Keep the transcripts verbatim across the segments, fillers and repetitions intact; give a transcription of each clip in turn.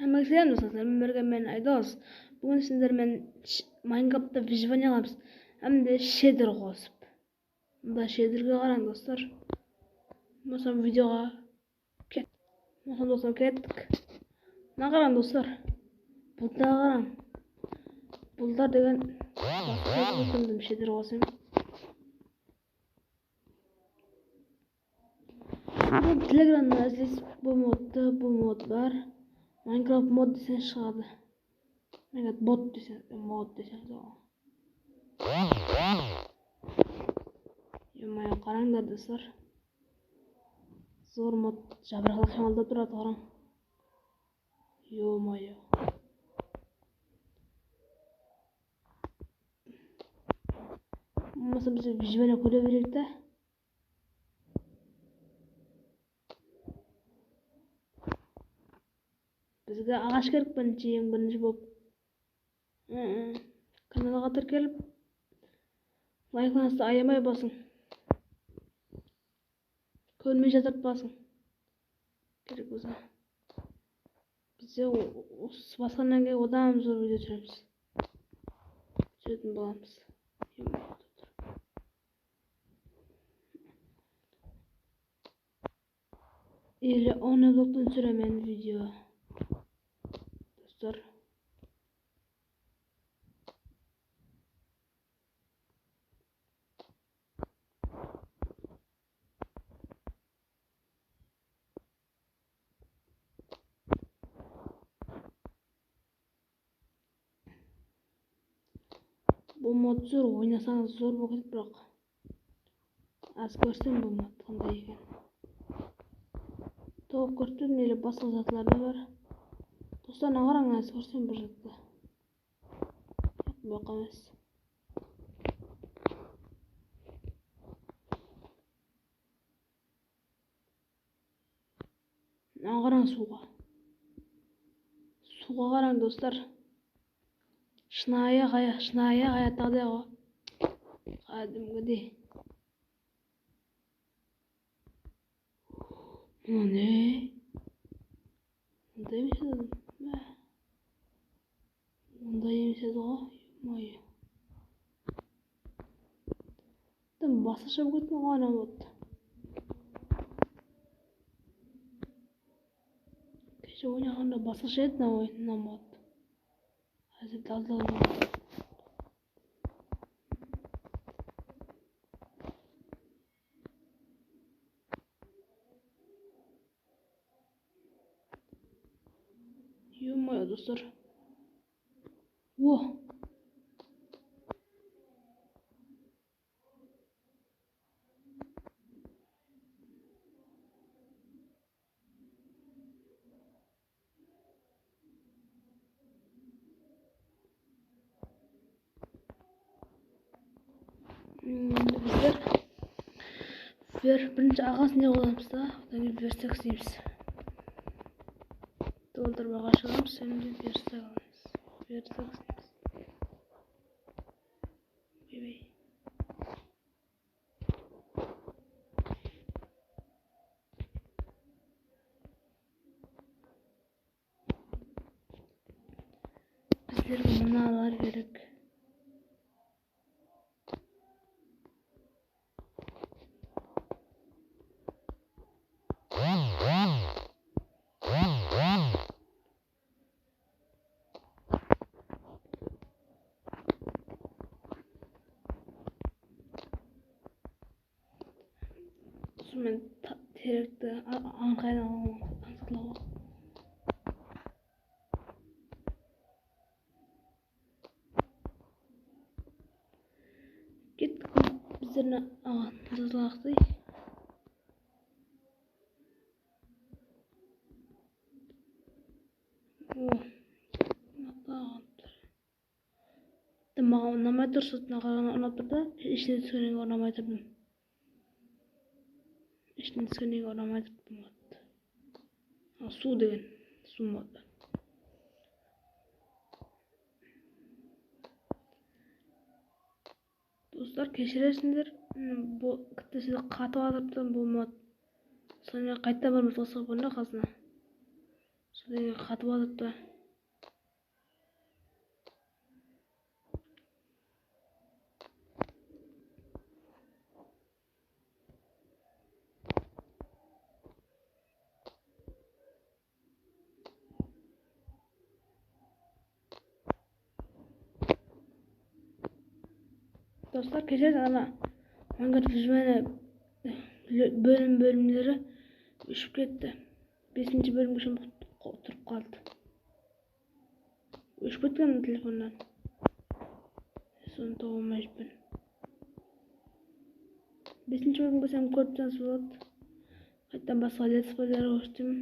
Hámmege sálem, doslar. Sizler menen birge men Aydos. Búgin sizler menen sh-, Minecraftta выживание qılamız. Hám de sheder qosıp. Mında shederge qarań, doslar. Bolmasa videoǵa ket. Bolmasa, doslar, kettik. Mına qarań, doslar. Bulutlarǵa qarań. Bulutlar degen basqa sheder qosayın. Bul Telegramda izleysiz, bul modtı, bul mod bar. Minecraft mod deseń shıǵadı. Minecraft bot deseń, mod deseń, soǵan. Yo-moyo, qarańlar, doslar. Zor mod, jabıraqlı qıymıldap turadı, qarań. Yo-moyo. Bolmasa biz выживание kóre bereyik te. Bizge aǵash kerek birinshi, eń birinshi bolıp. Hı-hı. Kanalǵa tirkelip, layklańızdı ayamay basıń. Kórmey jatırıp basıń. Kerek bolsa. Bizde o-, o-, basqannan keyin odan zor video túsiremiz. Túsiretin bolamız. Ele on bloktan túsiremen video. Doslar. Bul mod zor, oynasańız zor bolıp ketedi, biraq. Az kórsem bul mod qanday eken. Tolıq kórip turdım, ele basqa zatlar da bar. Doslar, mına qarań, az kórsem bir zattı. Yoq, bu yoq emes. Mına qarań suwǵa. Suwǵa qarań, doslar. Shınayı haya-, shınayı hayattaǵıday ǵo. Qádimgidey. Mına ne? Mınday emes edi. Mınday emes edi ǵo. Moy. Dım basqasha bolıp ketken ǵo, ana bot. Keshe oynaǵanda basqasha edi mına oyın, mına mod. Házir dal-dal. Ё-моё, doslar. O. Hmm, bizler ver-, birinshi aǵasın ne qoyamız da, odan keyin verstag isleymiz. Toldırmaǵa shıǵamız, hám de verstag alamız. Verstag isleymiz. Oybay. Bizlerge mınalar kerek. Sonıman ta-, terekti a-, ańqayın alıp ańsatlaw. Kettik, bizlerni aǵan jazılaqtay. O, maqta aǵan tur. Maǵan unamay tur, sırtına qaraǵan unap tur da, ishine túskennen keyin unamay turdım. Ishine túskennen keyin unamay turdım. Al, suw degen, suw mod. Doslar, keshiresińler, m, bul kittesi qatıp atırıptı, bul mod. Sonıman qaytadan bir mod qosıp qoyayın da qasına. Bizlerge qatıp alıptı. Dostlar, keshiresiz, ana, Minecraft júz bólim-bólimleri óship ketti. Besinshi bólimge shekem turıp qaldı. Óship ketken telefonnan. Sonı taba almay júrmen. Besinshi bólimge shekem kórip tursańız boladı. Qaytadan basqa let's playler kórsetemen.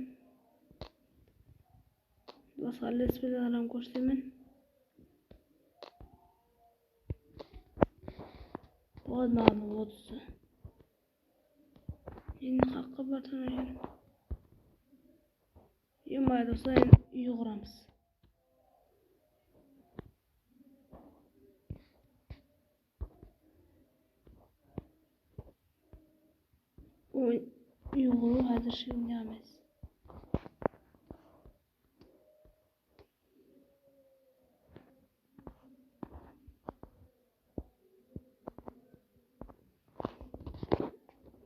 Basqa let's playlerdi kórsetemen. Boladı maǵan otızı. Endi qaqqa barsań eken. Endi dostlar, endi úy quramız. Úy quruw házirshe ne emes.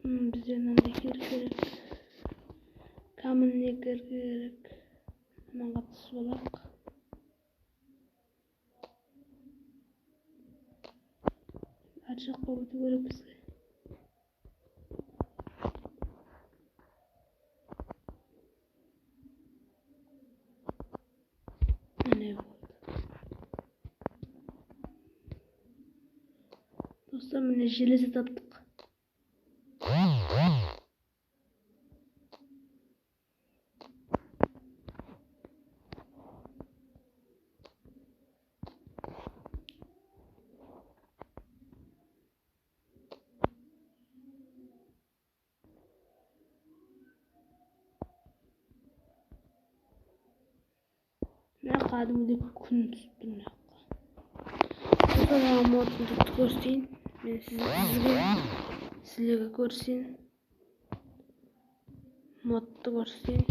Hmm, bizge mınanday kerek, kerek. Kamın ne kerek, kerek. Mınaǵa tús bolaq. Arjaqqa ótiw kerek bizge. Mine boldı. Dostlar, mine jeleze taptıq. Mine, qádimgidey kún túsip tur mına jaqqa. Sodan modtı kórseteyin. Men sizge, sizlerge kórseteyin. Modtı kórseteyin.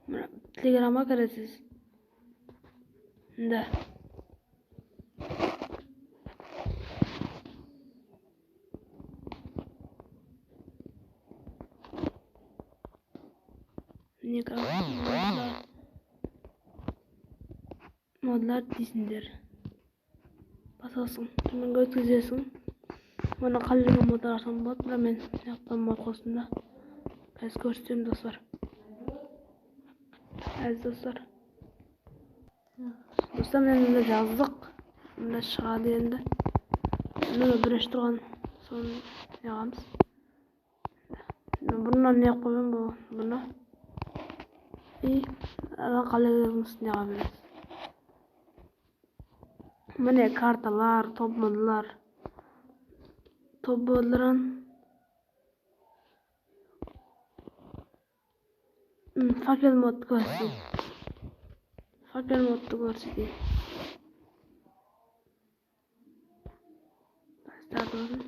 Mına, Telegramǵa kiresiz. Mında. Minecraft modlar. Modlar deysińler. Basasıń, tómenge ótkizesiń. Onı qálegen modlar alsań boladı, biraq men mıyaqtan mod qostım da. Házir kórsetemen, dostlar. Áziz dostlar. Dostlar, mine, mında jazdıq. Mında shıǵadı endi. Mında birinshi turǵan sonı ne qılamız? Bunnan ne qoyayın bu, bunı? I, ana, qálegen ústine qoya beremiz. Mine, kartalar, top modlar. Top modların. Hmm, fakel mod kórseteyim. Fakel modtı kórseteyim. Basladıq.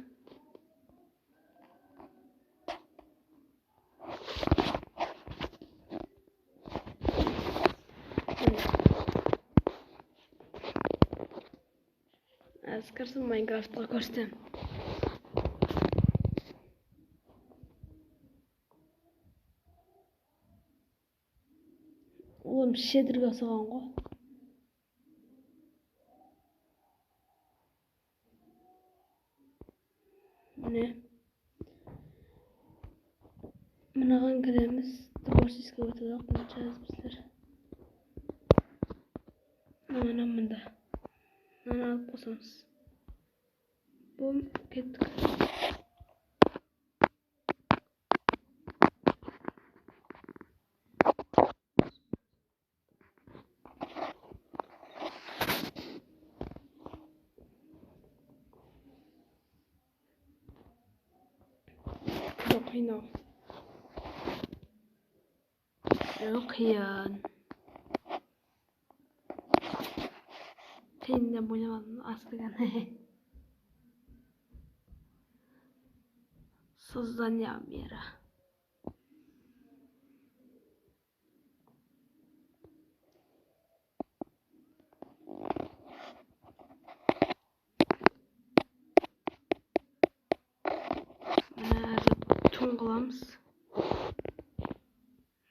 Házir kirsin, Minecraftqa kórsetem. Oǵan shederge uqsaǵan ǵoy. Mine. Mınaǵan kiremiz. Tvorческий otadı, qanshası bizler. Mına mında. Mınanı alıp qosamız. Bum, kettik. Qıynaw. Qıyın. Qıyın dep oylamadım, astıgan. Создание мира. Alamız.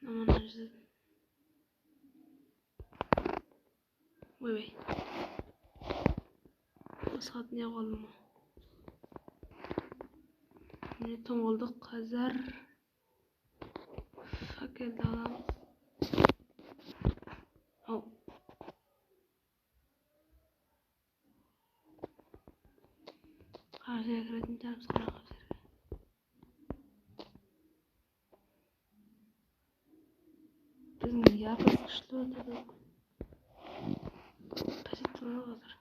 Aman, aman. Oy, oy. Asxat, ne qolım? Mine, tońıldıq házir. Fakeldi alamız. Au. Qara jerge kiretin shıǵarmız, qara jerge. Biziń yarqız kúshli ótedi. Qáset turmalı házir.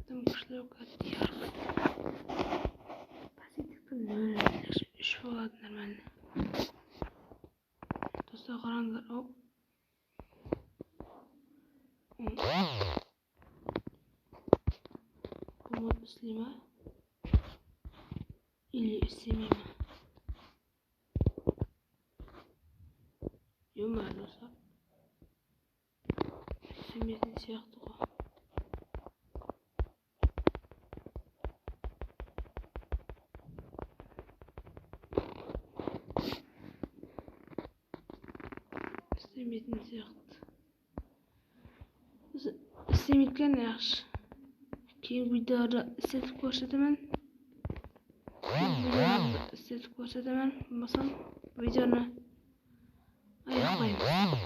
Dım kúshli ótedi, yarqız. Qásetliktiń nol úsh boladı normalno. Doslar, qarańızlar, au. Bul mod isley ma? Ili islemey ma? Ё-моё, doslar. Islemetin sıyaqtı ǵo. Islemetin sıyaqtı. Is-, islemeydi eken, yaqshı. Keyin videoda isletip kórsetemen. Videoda isletip kórsetemen. Bolmasam videonı ayaqlayman.